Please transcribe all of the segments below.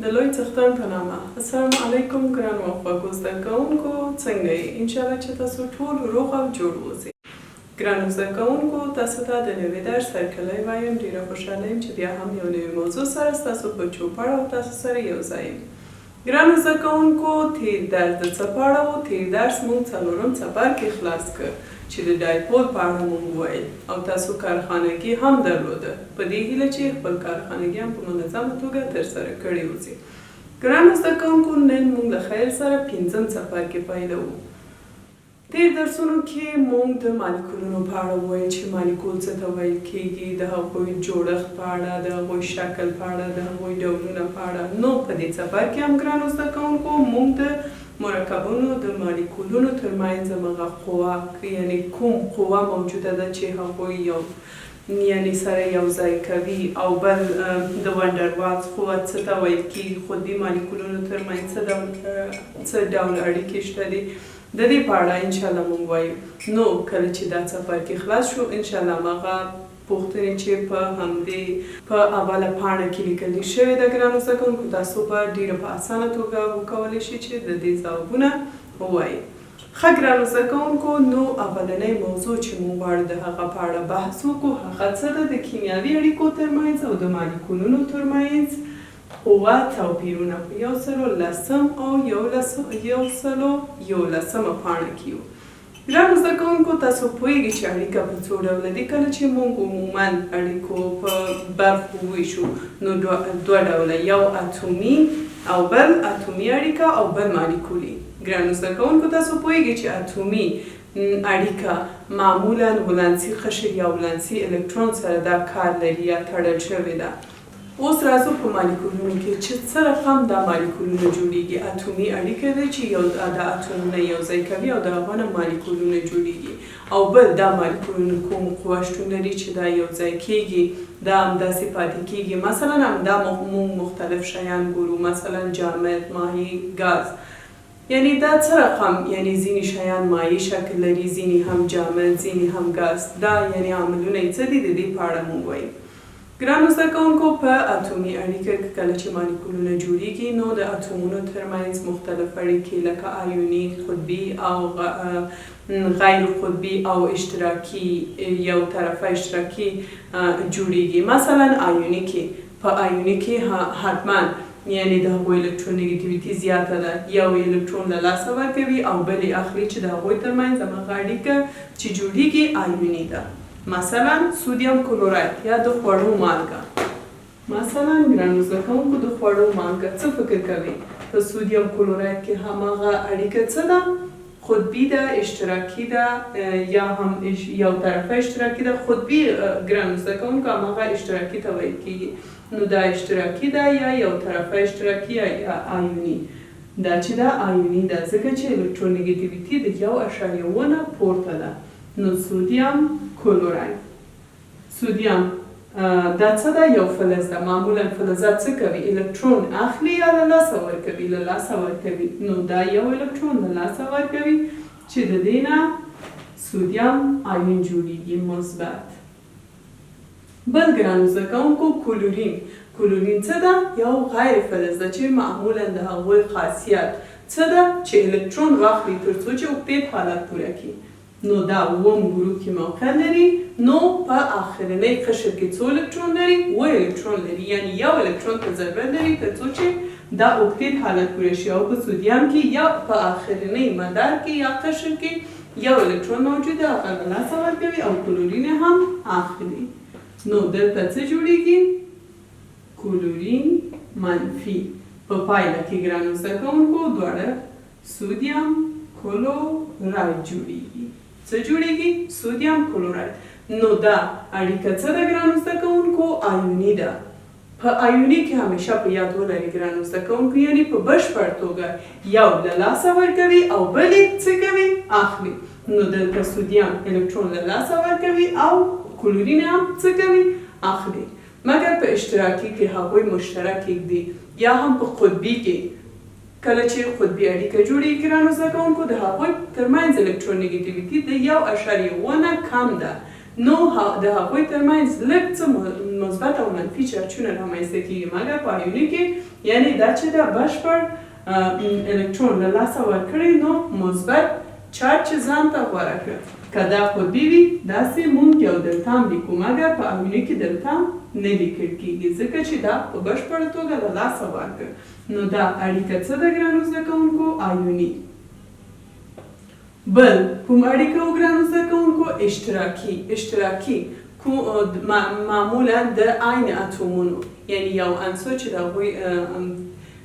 د لوی څښتن په نامه السلام علیکم ګرانو او خوږو زده کوونکو څنګه یې انشاءالله چې تاسو ټول روغ او جوړ اوسئ ګرانو زده کوونکو تاسو ته د نوي درس هرکلی وایم ډیره خوشحاله یم چې بیا هم یو نوي موضوع سره ستاسو په چوپړ او تاسو سره یو ځای یم ګرانو زده کوونکو تیر درس د څه په اړه وو؟ تیر درس مونږ څلورم څپرکی خلاص کړ چې د ډایپول په اړه مونږ وویل او تاسو کارخانګي هم درلوده په دې هیله چې خپل کارخانګي هم په منظمه توګه ترسره کړي اوسي. ګرانو زده کوونکو نن مونږ له خیر سره پنځم څپرکی پیلوو. تېر درسونو کې مونږ د مالیکولونو په اړه وویل چې مالیکول څه ته ویل کېږي، د هغوی جوړښت په اړه، د هغوی شکل په اړه، د هغوی ډولونه په اړه. نو په دې څپرکي هم ګرانو زده کوونکو مونږ د مرکبونو د مالیکولونو تر منځ همغه قوه یعنې کوم قوه موجوده ده چې هغوی یو یعنې سره یو ځای کوي او بل د ونډروالز قوه څه ته ویل کېږي، قطبي مالیکولونو تر منځ څه ډول څه ډول اړیکې شته دي. ددې په اړه ان شاءالله مونږ وایو نو کله چې دا څپرکی خلاص شو ان شاءالله هماغه پوښتنې چې په همدې په اوله پاڼه کې لیکل شوې ده ګرانو زده کوونکو تاسو به ډیره په اسانه توګه وکولی شي چې ددې ځوابونه ووایئ. ښه ګرانو زده کوونکو نو اولنۍ موضوع چې مونږ غواړو د هغه په اړه بحث وکړو هغه څه ده د کیمیاوي اړیکو ترمنځ او د مالیکولونو ترمنځ قوه توپیرونه په یو سلو لسم او یو سلو یولسمه پاڼه کې یو. ګرانو زده کوونکو تاسو پوهیږئ چې اړیکه په څو ډوله دي کله چې موږ عموماً اړیکو په برخو وویشو نو دوه ډوله یو اتومي او بل اتومي اړیکه او بل مالیکولي. ګرانو زده کوونکو تاسو پوهیږئ چې اتومي اړیکه معمولاً ولانسي قشر یا ولانسي الکترون سره دا کار لري یا تړل شوې ده. اوس راځو په مالیکولونو کې چې څه رقم دا مالیکولونه جوړیږي، اتومي اړیکه ده چې یو دا اتومونه یو ځای کوي او د هغو نه مالیکولونه جوړیږي او بل دا مالیکولونه کوم قوه شتون لري چې دا یو ځای کیږي دا همداسې پاتې کیږي مثلا همدا مونږ مختلف شیان ګورو مثلا جامد، مایع، ګاز یعنی دا څه رقم یعنی ځینی شیان مایع شکل لري ځینی هم جامد ځینی هم ګاز دا یعنی عاملونه یې څه دي د دې په اړه مونږ وایو. ګرانو زده کوونکو په اتومي اړیکه کې کله چې مالیکولونه جوړیږي نو د اتومونو ترمنځ مختلف اړیکې لکه آیوني، قطبي او غیر قطبي او اشتراکي یو طرفه اشتراکي جوړیږي. مثلا آیوني کې په آیوني کې حتما یعنی د هغوی الکترونیګیتیویتي زیاته ده یو یې الکترون له لاسه ورکوي او بل یې اخلي چې د هغوی ترمنځ همغه اړیکه چې جوړیږي آیوني ده. مثلا سودیم کلوراید یا د خوړو مالګه. مثلا ګرانو زده کوونکو د خوړو مالګه څه فکر کوي په سودیم کلوراید کې هماغه اړیکه څه ده؟ قطبي ده، اشتراکي ده یا هم یو طرفه اشتراکي ده؟ قطبي ګرانو زده کوونکو هماغه اشتراکي ته ویل کیږي نو دا اشتراکي ده یا یو طرفه اشتراکي یا آیوني دا چې ده آیوني ده ځکه چې الکترونیګیتیویتي د یو اعشاریه اووه نه پورته ده. نو سودیم کلوراید سودیم دا څه ده یو فلز ده معمولا فلزات څه کوي الکترون اخلي یا له لاسه ورکوي له لاسه ورکوي نو دا یو الکترون له لاسه ورکوي چې د دې نه سودیم آیون جوړیږي مثبت بل ګرانو زده کوونکو کلورین، کلورین څه ده؟ یو غیر فلز ده چې معمولاً د هغوی خاصیت څه ده چې الکترون واخلي تر څو چې اوکتیت حالت پوره کړي نو دا اووم ګروپ کې موقعیت لري نو په اخرنۍ قشر کې څو الکترون لري؟ اووه الکترون لري یعنی یو الکترون ته ضرورت لري تر څو چې دا اوکتیت حالت پوره شي او په سودیم کې یا په اخرنۍ مدار کې یا قشر کې یو الکترون موجود ده هغه له لاسه ورکوي او کلورین یې هم اخلي نو دلته څه جوړیږي کلورین منفي په پایله کې ګرانو زده کوونکو دواړه سودیم کلوراید جوړیږي څه جوړیږي سودیم کلوراید نو دا اړیکه څه ده ګرانو زده کوونکو آیوني ده په آیوني کې همیشه په یاد ولري ګرانو زده کوونکو یعنی په بشپړ توګه یو له لاسه ورکوي او بل یې څه کوي اخلي نو دلته سودیم الکترون له لاسه ورکوي او کلورین هم څه کوي اخلي مګر په اشتراکي کې هغوی مشترک کیږدي یا هم په قطبي کې کله چې قطبي اړیکه جوړیږي ګرانو زده کوونکو د هغوی ترمنځ الکترونیګیتیویتي د یو اعشاریه اووه نه کم ده. نو د هغوی ترمنځ لږ څه مثبت او منفي چارجونه رامنځته کیږي، مګر په آیوني کې یعنی دا چې دا بشپړ الکترون له لاسه ورکړي نو مثبت چارج ځان ته غوره کړ. که دا قطبي وي داسې مونږ یو دلتا هم لیکو، مګر په آیوني کې دلتا نه لیکل کیږي ځکه چې دا په بشپړه توګه له لاسه ورکړ. نو دا اړیکه څه ده ګرانو زده کوونکو؟ آیوني. بل کوم اړیکه و ګرانو زده کوونکو؟ اشتراکي. اشتراکي معمولا د عین اتومونو، یعنی یو عنصر چې د هغوی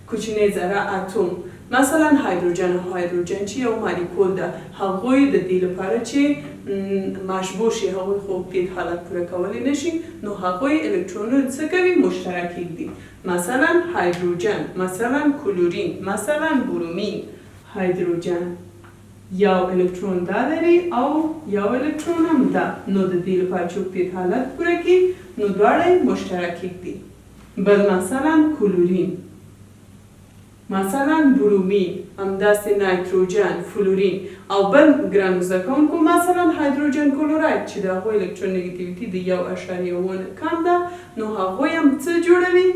کوچنی ذره اتوم، مثلا هایدروجن او هایدروجن چې یو مالیکول ده، هغوی د دې لپاره چې مشبوع شي، هغوی خو اوکتیت حالت پوره کولی نشي، نو هغوی الکترونونه څه کوي؟ مشترک ږدي. مثلا هایدروجن، مثلا کلورین، مثلا برومین. هایدروجن یو الکترون دا لري او یو الکترون هم دا، نو د دې لپاره چې اوکتیت حالت پوره کړي نو دواړه یې مشترک ږدي. بل مثلا کلورین، مثلا برومین، همداسې نایتروجن، فلورین. او بل ګرانو زده کوونکو مثلا هایدروجن کلوراید چې د هغوی الکترونیګیټیویټي د 1.7 نه کم ده، نو هغوی هم څه جوړوي؟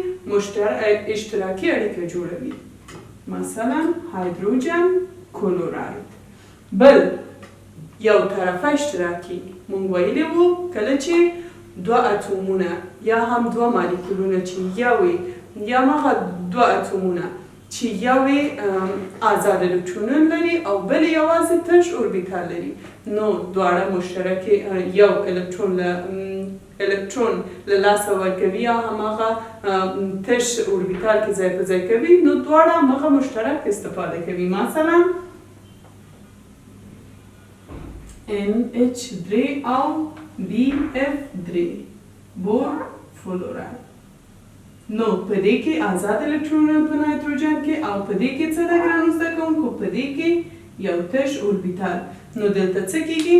اشتراکي اړیکه جوړوي، مثلا هایدروجن کلوراید. بل یو طرفه اشتراکي مونږ ویلي وو کله چې دوه اتومونه یا هم دوه مالیکولونه چې یو یا مغه دوه اتومونه چې یو آزاد الکترونونه لري او بل یوازې تش اوربیتال لري، نو دواړه مشترک یو الکترون له لاسه ورکوي یا هماغه تش اوربیتال کې ځای په ځای کوي، نو دواړه هماغه مشترک استفاده کوي. مثلا NH3 او BF3 بور فلوراید. نو په دې کې آزاد الکترونونه په نایتروجن کې او په دې کې څه ده ګرانو زده کوونکو؟ په دې کې یو تش اوربیتال. نو دلته څه کیږي؟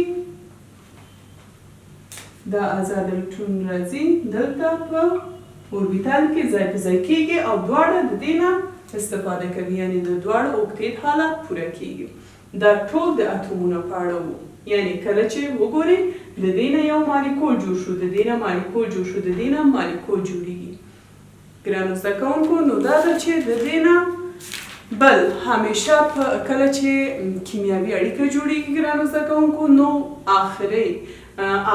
دا آزاد الکترون راځي دلته په اوربیتال کې ځای په ځای کیږي او دواړه د دې نه استفاده کوي، یعنی د دواړو اوکتیت حالت پوره کیږي. دا ټول د اتومونو په اړه وو، یعنی کله چې وګورئ د دې نه یو مالیکول جوړ شو، د دې نه مالیکول جوړ شو، د دې نه مالیکول جوړیږي. ګرانو زده کوونکو نو دا ده چې د دې نه بل همیشه په کله چې کیمیاوي اړیکه جوړیږي ګرانو زده کوونکو، نو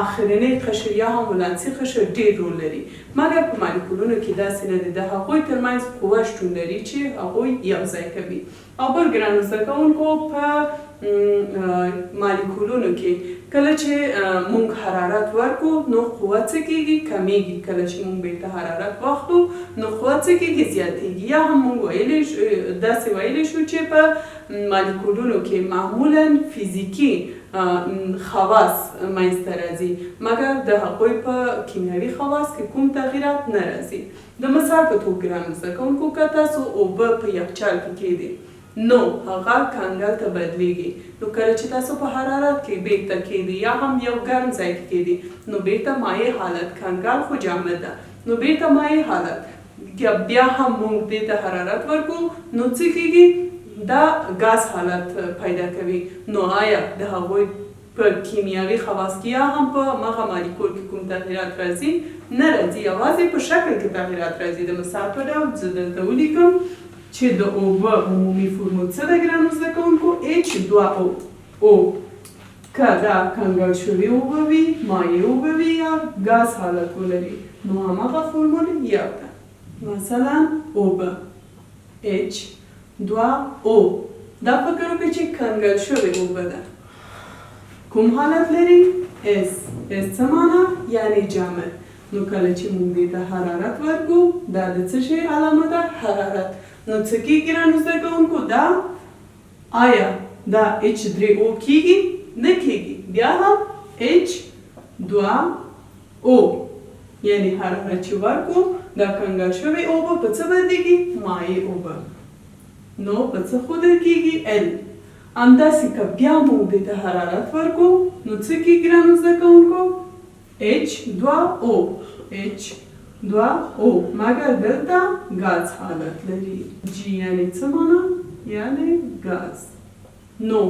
آخرنی قشر یا هم ولانسي قشر ډېر رول لري، مګر په مالیکولونو کې داسې نه دی، د هغوی ترمنځ قوه شتون لري چې هغوی یو ځای کوي. او بل ګرانو زده کوونکو په مالیکولونو کې کله چې مونږ حرارت ورکو نو قوه څه کیږي؟ کمیږي. کله چې مونږ بیرته حرارت واخلو نو قوه څه کیږي؟ زیاتیږي. یا هم مونږ داسې ویلی شو چې په مالیکولونو کې معمولا فزیکي خواص منځته راځي، مګر د هغوی په کیمیاوي خواص کې کوم تغیرات نه راځي. د مثال په توګه ګرانو زده کوونکو که تاسو اوبه په یخچال کې کیږدئ نو هغه کنګل ته بدلیږي، نو کله چې تاسو په حرارت کې بیرته کیږدئ یا هم یو ګرم ځای کې کیږدئ نو بیرته مایع حالت، کنګل خو جامد ده، نو بیرته مایع حالت بیا هم مونږ دې ته حرارت ورکو نو څه کیږي؟ دا ګاز حالت پیدا کوي. نو آیا د هغوی په کیمیاوي خواص کې یا هم په مغه مالیکول کې کوم تغیرات راځي؟ نه راځي، یوازې په شکل کې تغیرات راځي. د مثال په ډول زه دلته ولیکم چې د اوبه عمومي فرمول څه ده ګرانو زده کوونکو؟ H2O. او که دا کنګل شوې اوبه وي، مایع اوبه وي یا ګاز حالت ولري، نو هماغه فرمول یو ده. مثلا اوبه H2O، دا فکر وکړئ چې کنګل شوې اوبه ده، کوم حالت لري؟ S. S څه معنا؟ یعنی جامد. نو کله چې مونږ دې ته حرارت ورکو دا د څه شي علامه ده؟ حرارت. نو څه کیږي ګرانو زده کوونکو؟ دا آیا دا H3O کیږي؟ نه کیږي، بیا هم H2O، یعنی حرارت چې ورکو دا کنګل شوې اوبه په څه بدلیږي؟ مایع اوبه. نو په څه ښودل کیږي؟ L. همداسې که بیا موږ دې ته حرارت ورکو نو څه کیږي ګرانو زده کوونکو؟ H2O، H2O، مګر دلته ګاز حالت لري. G یعنی څه معنا؟ یعنی ګاز. نو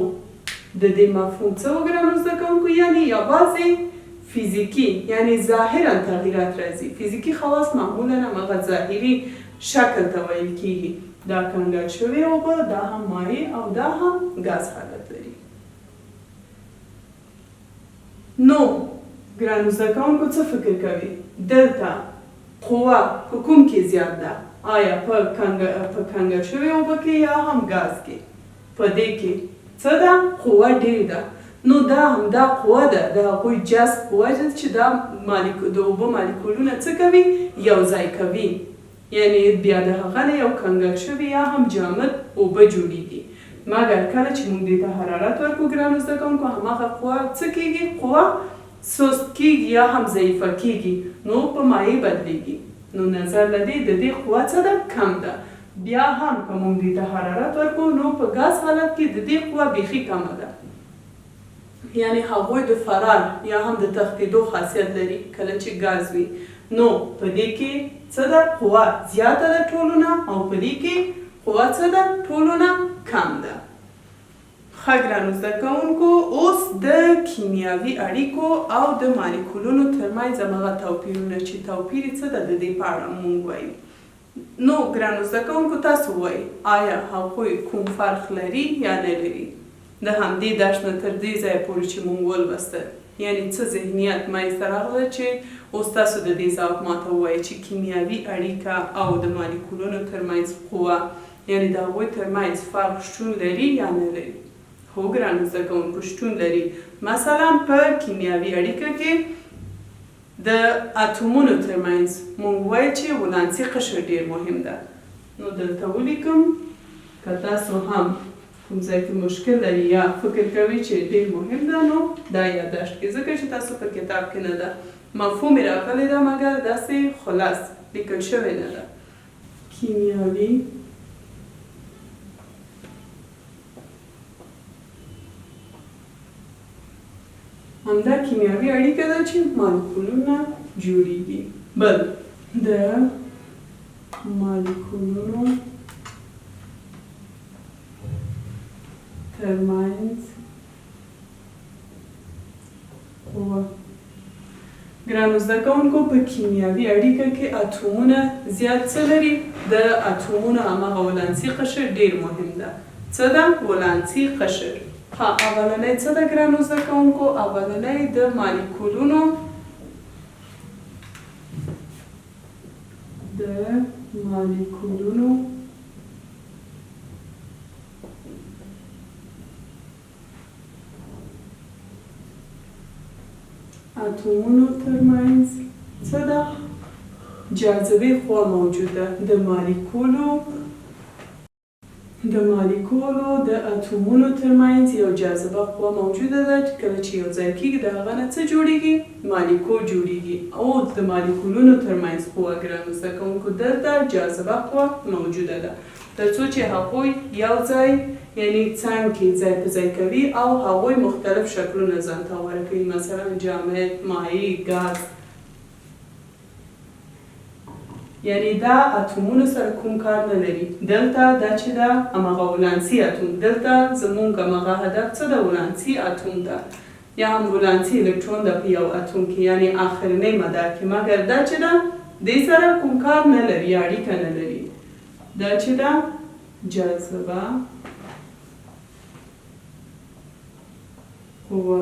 د دې مفهوم څه و ګرانو زده کوونکو؟ یعنی یوازې فزیکي یعنی ظاهرا تغییرات راځي. فزیکي خواص معمولا همغه ظاهري شکل ته ویل کیږي. دا کنګل شوې اوبه، دا هم مایع او دا هم ګاز حالت لري. نو ګرانو زده کوونکو، څه فکر کوي، دلته قوه په کوم کې زیات ده؟ آیا په کنګل شوې اوبه کې یا هم ګاز کې؟ په دې کې څه ده؟ قوه ډیر ده. نو دا همدا قوه ده، د هغوی جذب قوه ده چې دا د اوبو مالیکولونه څه کوي؟ یو ځای کوي. یعنی بیا د هغه نه یو کنګل شوی یا هم جامد اوبه جوړیږي. مګر کله چې موږ دې ته حرارت ورکړو، ګرانو زده کوونکو، هماغه قوه څه کیږي؟ قوه سست کیږي یا هم ضعیفه کیږي، نو په مایع بدلیږي. نو نظر له دې د دې قوه څه ده؟ کم ده. بیا هم که موږ دې ته حرارت ورکړو، نو په ګاز حالت کې د دې قوه بیخي کمه ده. یعنی هغوی د فرار یا هم د تښتېدو خاصیت لري کله چې ګاز وي. نو په دې کې څه ده؟ قوه زیاته ده ټولو نه، او په دې کې قوه څه ده؟ ټولو نه کم ده. ښه ګرانو زده کوونکو، اوس د کیمیاوي اړیکو او د مالیکولونو ترمنځ همغه توپیرونه چې توپیر یې څه ده، د دې په اړه مونږ وایو. نو ګرانو زده کوونکو، تاسو ووایئ، آیا هغوی کوم فرق لري یا نه لري؟ د همدې درس نه تر دې ځایه پورې چې مونږ ولوستل، یعنی څه ذهنیت منځته راغله چې اوس تاسو د دې ځواب ماته ووایئ چې کیمیاوي اړیکه او د مالیکولونو ترمنځ قوه، یعنی د هغوی ترمنځ فرق شتون لري یا نه لري؟ هو ګرانو زده کوونکو، شتون لري. مثلا په کیمیاوي اړیکه کې د اتومونو ترمنځ مونږ وایو چې ولانسي قشر ډیر مهم ده. نو دلته ولیکم، که تاسو هم کوم ځای کې مشکل لري یا فکر کوي چې ډیر مهم ده، نو دا یادداشت کړئ، ځکه چې تاسو په کتاب کې نه ده، مفهوم یې راغلی ده مګر داسې خلاص لیکل شوی نه ده. کیمیاوي همدا کیمیاوي اړیکه ده چې مالیکولونه جوړیږي. بل د مالیکولونو ترمنځ قوه. ګرانو زده کوونکو، په کیمیاوي اړیکه کې اتومونه زیات څه لري؟ د اتومونو هماغه ولانسي قشر ډیر مهم ده. څه ده ولانسي قشر؟ ها، اولنی څه ده ګرانو زده کوونکو؟ اولنی د مالیکولونو اتومونو ترمنځ څه ده؟ جاذبې قوه موجوده. د مالیکولو د اتومونو ترمنځ یو جاذبه قوه موجوده ده چې کله چې یو ځای کیږي، د هغه نه څه جوړیږي؟ مالیکول جوړیږي. او د مالیکولونو ترمنځ قوه، ګرانو زده کوونکو، دلته جاذبه قوه موجوده ده ترڅو چې هغوی یو ځای، یعنی څنګ کې ځای په ځای کوي او هغوی مختلف شکلونه ځان ته غوره کوي، مثلا جامد، مایع، ګاز. یعنی دا اتومونو سره کوم کار نه لري. دلته دا چې ده هماغه ولانسي اتوم، دلته زمونږ هماغه هدف څه ده؟ ولانسي اتوم ده یا هم ولانسي الکترون ده په یو اتوم کې، یعنی آخرنۍ مدار کې. مګر دا چې ده، دې سره کوم کار نه لري یا اړیکه نه لري. دا چې ده جاذبه قوه،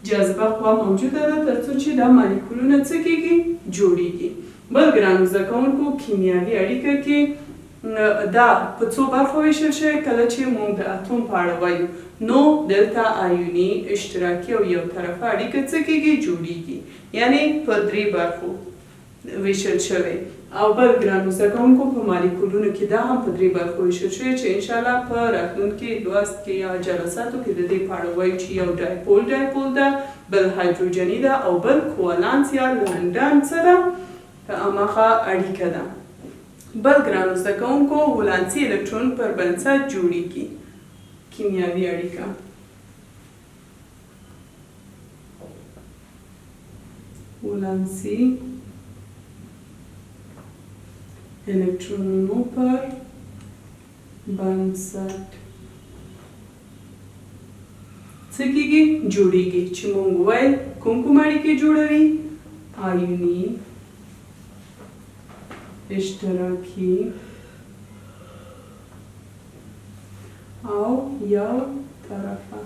جاذبه قوه موجوده ده ترڅو چې دا مالیکولونه څه کیږي؟ جوړیږي. بل ګرانو زده کوونکو، کیمیاوي اړیکه کې دا په څو برخو ویشل شوی. کله چې موږ د اتوم په اړه وایو، نو دلته آیوني، اشتراکي او یو طرفه اړیکه څه کیږي؟ جوړیږي. یعنی په درې برخو ویشل شوی. او بل ګرانو زده کوونکو، په مالیکولونو کې دا هم په درې برخو ویشل شوی چې انشاءالله په راتلونکي لوست کې یا جلساتو کې د دې په اړه وایو چې یو dipole dipole ده، بل هایدروجني ده او بل کوالانس یا لندن څه ده؟ هماغه اړیکه ده. بل ګرانو زده کوونکو، ولانسي الکترون پر بنسټ جوړیږي کیمیاوي اړیکه. ولانسي الکترونونو پر بنسټ څه کیږي؟ جوړیږي. چې مونږ وویل کوم کوم اړیکې جوړوي؟ آیوني، اشتراکي او یو طرفه.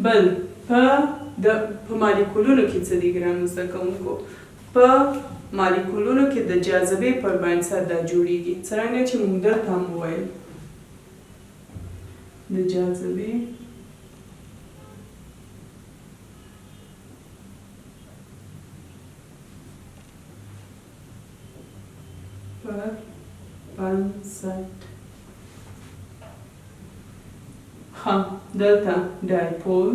بل په د په مالیکولونو کې څه دي ګرانو زده کوونکو؟ په مالیکولونو کې د جاذبې پر بنسټ دا جوړیږي، څرنګه چې موږ دلته هم وویل د جاذبې پر بنسټ. ښه، دلته ډایپول،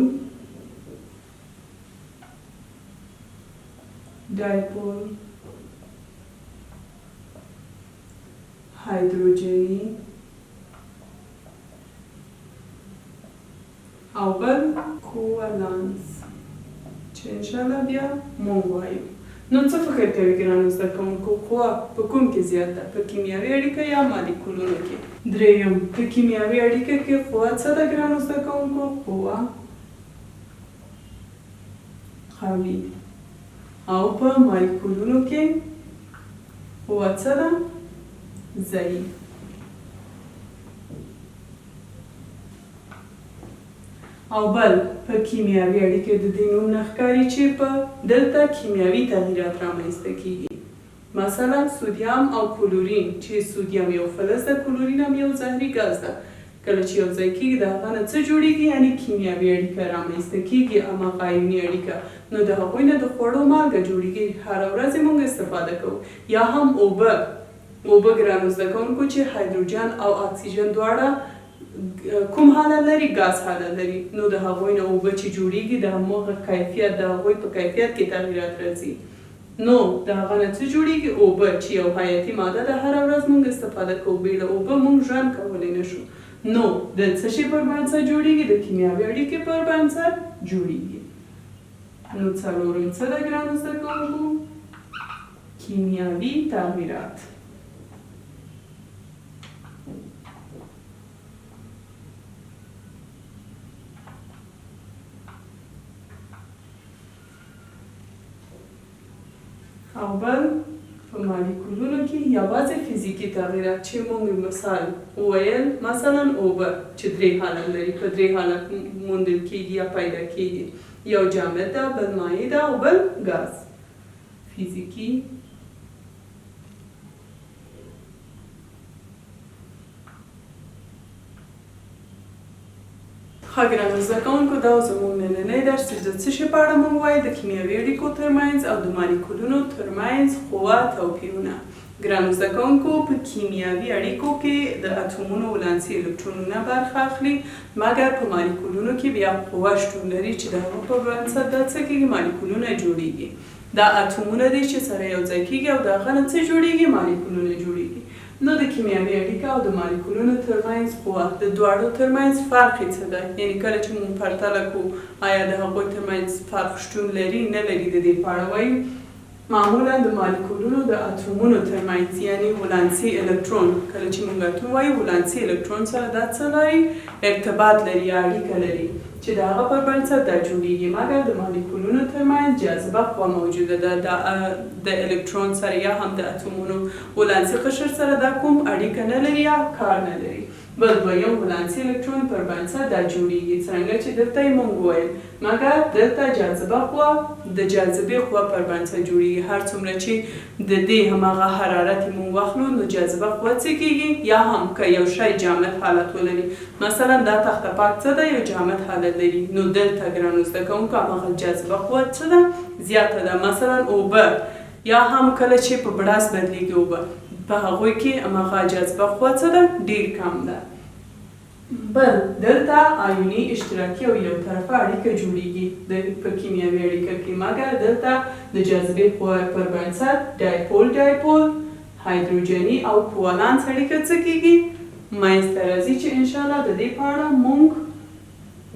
ډایپول، هایدروجني او بل کوالانس چې انشاءالله بیا مونږ وایو. نو څه فکر کوي ګرانو زده کوونکو، قوه په کوم کې زیات ده، په کیمیاوي اړیکه یا مالیکولونو کې؟ دریم، په کیمیاوي اړیکه کې قوه څه ده ګرانو زده کوونکو؟ قوه قوي. او په مالیکولونو کې قوه څه ده؟ ضعیف. او بل په کیمیاوي اړیکه د دې نوم نه ښکاري چې په دلته کیمیاوي تغیرات رامنځته کیږي. مثلا سودیم او کلورین، چې سودیم یو فلز ده، کلورین هم یو زهري ګاز ده، کله چې یو ځای کیږي د هغه نه څه جوړیږي؟ یعنی کیمیاوي اړیکه رامنځته کیږي، هماغه ایوني اړیکه. نو د هغوی نه د خوړو مالګه جوړیږي، هره ورځ یې مونږ استفاده کوو. یا هم اوبه، اوبه ګرانو زده کوونکو چې هایدروجن او اکسیجن دواړه کوم حالت لري؟ ګاز حالت لري. نو د هغوی نه اوبه چې جوړیږي د هماغه کیفیت، د هغوی په کیفیت کې تغیرات راځي، نو د هغه نه څه جوړیږي؟ اوبه، چې یو حیاتي ماده ده، هره ورځ مونږ استفاده کوو، بې له اوبه مونږ ژوند کولی نه شو. نو د څه شي پر بنسټ جوړیږي؟ د کیمیاوي اړیکې پر بنسټ جوړیږي. نو څلورم څه ده ګرانو زده کوونکو؟ کیمیاوي تغیرات. او بل په مالیکولونو کې یوازې فزیکي تغیرات چې موږ مثال وویل، مثلا اوبه چې درې حالت لري، په درې حالت موندل کیږي یا پیدا کیږي، یو جامد ده، بل مایع ده او بل ګاز. فزیکي ښه ګرانو زده کوونکو، دا و زموږ نننی درس چې د څه شي په اړه موږ وایو؟ د کیمیاوي اړیکو ترمنځ او د مالیکولونو ترمنځ قوه توپیرونه. ګرانو زده کوونکو، په کیمیاوي اړیکو کې د اتومونو ولانسي الکترونونه برخه اخلي، مګر په مالیکولونو کې بیا قوه شتون لري چې د هغه په بنسټ دا څه کیږي؟ مالیکولونه جوړیږي. دا اتومونه دي چې سره یو ځای کیږي او د هغه نه څه جوړیږي؟ مالیکولونه جوړیږي. نو د کیمیاوي اړیکه او د مالیکولونو ترمنځ قوه، د دواړو ترمنځ فرق یې څه دی؟ یعنی کله چې موږ پرتله کوو، آیا د هغوی ترمنځ فرق شتون لري نه لري، د دې په اړه وایو. معمولا د مالیکولونو د اتومونو ترمنځ، یعنی ولانسي الکترون، کله چې موږ اتوم وایو، ولانسي الکترون سره دا څه لري؟ ارتباط لري یا اړیکه لري چې د هغه پر بنسټ دا جوړیږي. مګر د مالیکولونو ترمنځ جاذبه قوه موجوده ده، دا د الکترون سره یا هم د اتومونو ولانسي قشر سره دا کوم اړیکه نه لري یا کار نه لري. بل دویم ولانسي الکترون پر بنسټ دا جوړیږي، څرنګه چې دلته یې مونږ وویل، مګر دلته جاذبه قوه د جاذبې قوه پر بنسټ جوړیږي. هر څومره چې د دې هماغه حرارت یې مونږ واخلو، نو جاذبه قوه څه کیږي؟ یا هم که یو شی جامد حالت ولري، مثلا دا تخته پاک څه ده؟ یو جامد حالت لري. نو دلته ګرانو زده کوونکو هماغه جاذبه قوه څه ده؟ زیاته ده. مثلا اوبه یا هم کله چې په بړاس بدلیږي اوبه، په هغوی کې هماغه جاذبه قوه څه ده؟ ډیر کم ده. بل دلته آیوني، اشتراکي او یو طرفه اړیکه جوړیږي د په کیمیاوي اړیکه کې، مګر دلته د جاذبې قوه پر بنسټ ډایپول ډایپول، هایدروجني او کوالانس اړیکه څه کیږي؟ منځته راځي، چې انشاءالله د دې په اړه مونږ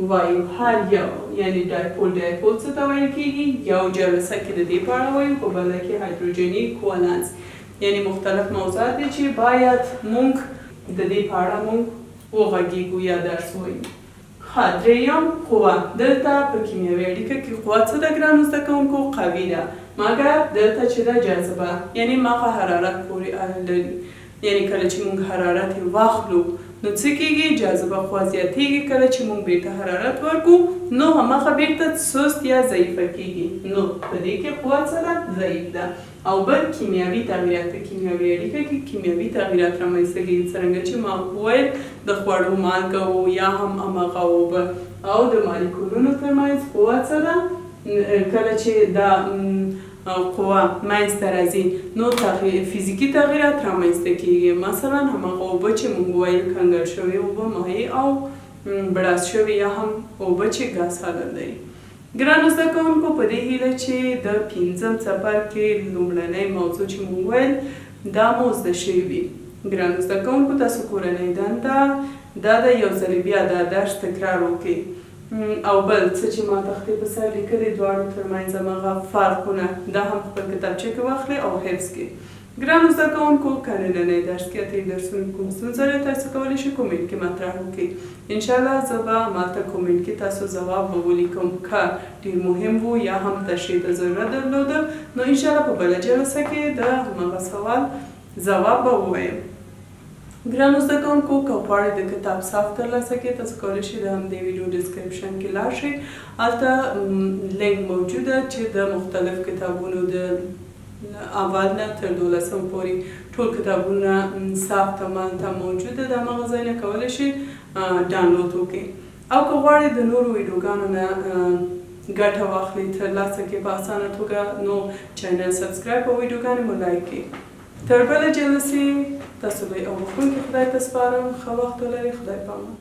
وایو. هر یو، یعنی ډایپول ډایپول څه ته ویل کیږي، یو جلسه کې د دې په اړه وایو، په بله کې هایدروجني، کوالانس، یعنی مختلف موضوعات دي چې باید مونږ د دې په اړه مونږ وغږیږو یا درس وایو. ښه، درېیم قوه. دلته په کیمیاوي اړیکه کې قوه څه ده ګرانو زده کوونکو؟ قوي ده، مګر دلته چې ده جاذبه، یعنی مغه حرارت پورې اړه لري. یعنی کله چې موږ حرارت یې واخلو نو څه کیږي؟ جاذبه قوه زیاتیږي. کله چې موږ بیرته حرارت ورکو نو هماغه بیرته سست یا ضعیفه کیږي. نو په دې کې قوه څه ده؟ ضعیف ده. او بل کیمیاوي تغیرات، په کیمیاوي اړیکه کې کیمیاوي تغیرات رامنځته کیږي، څرنګه چې ما وویل د خوړو مالګه و یا هم هماغه اوبه، او د مالیکولونو ترمنځ قوه څه ده؟ کله چې دا قوه منځته راځي نو فزیکي تغیرات رامنځته کیږي. مثلا هماغه اوبه چې موږ وویل کنګل شوې اوبه، مایع او بړاس شوې یا هم اوبه چې ګاز حالت لري. ګرانو زده کوونکو، په دې هیله چې د پنځم څپرکي لومړنۍ موضوع چې موږ وویل دا مو زده شوي وي. ګرانو زده کوونکو، تاسو کورنۍ دنده دا ده یو ځل بیا دا درس تکرار وکړئ، او بل څه چې ما تختې په سر لیکلي دواړو ترمنځ هماغه فرقونه دا هم خپل کتابچه کې واخلئ او حفظ کړئ. ګرانو زده کوونکو، که نننی درس کې یا تېر درسونو کې کوم ستونزه لرئ تاسو کولی شئ کومنټ کې مطرح وکړئ. انشاءالله زه به همالته کومنټ کې تاسو ځواب به ولیکم. که ډیر مهم وو یا هم تشریح ته ضرورت درلوده نو انشاءالله په بله جلسه کې د هماغه سوال ځواب به ووایم. ګرانو زده کوونکو، که غواړئ د کتاب صاف ترلاسه کړئ تاسو کولی شئ د همدې ویډیو ډسکرپشن کې لاړ شئ، هلته لینک موجود ده چې د مختلف کتابونو د اول نه تر دولسم پورې ټول کتابونه صاف ته مالته موجود ده، د هماغه ځای نه کولی شئ ډانلوډ وکړئ. او که غواړئ د نورو ویډیوګانو نه ګټه واخلئ ترلاسه کړئ په اسانه توګه نو چینل سبسکرایب او ویډیوګانې مو لایک کړئ. تر بله جلسې تاسو لوی او بخښونکي خدای ته سپارم. ښه وخت ولرئ. خدای پامان.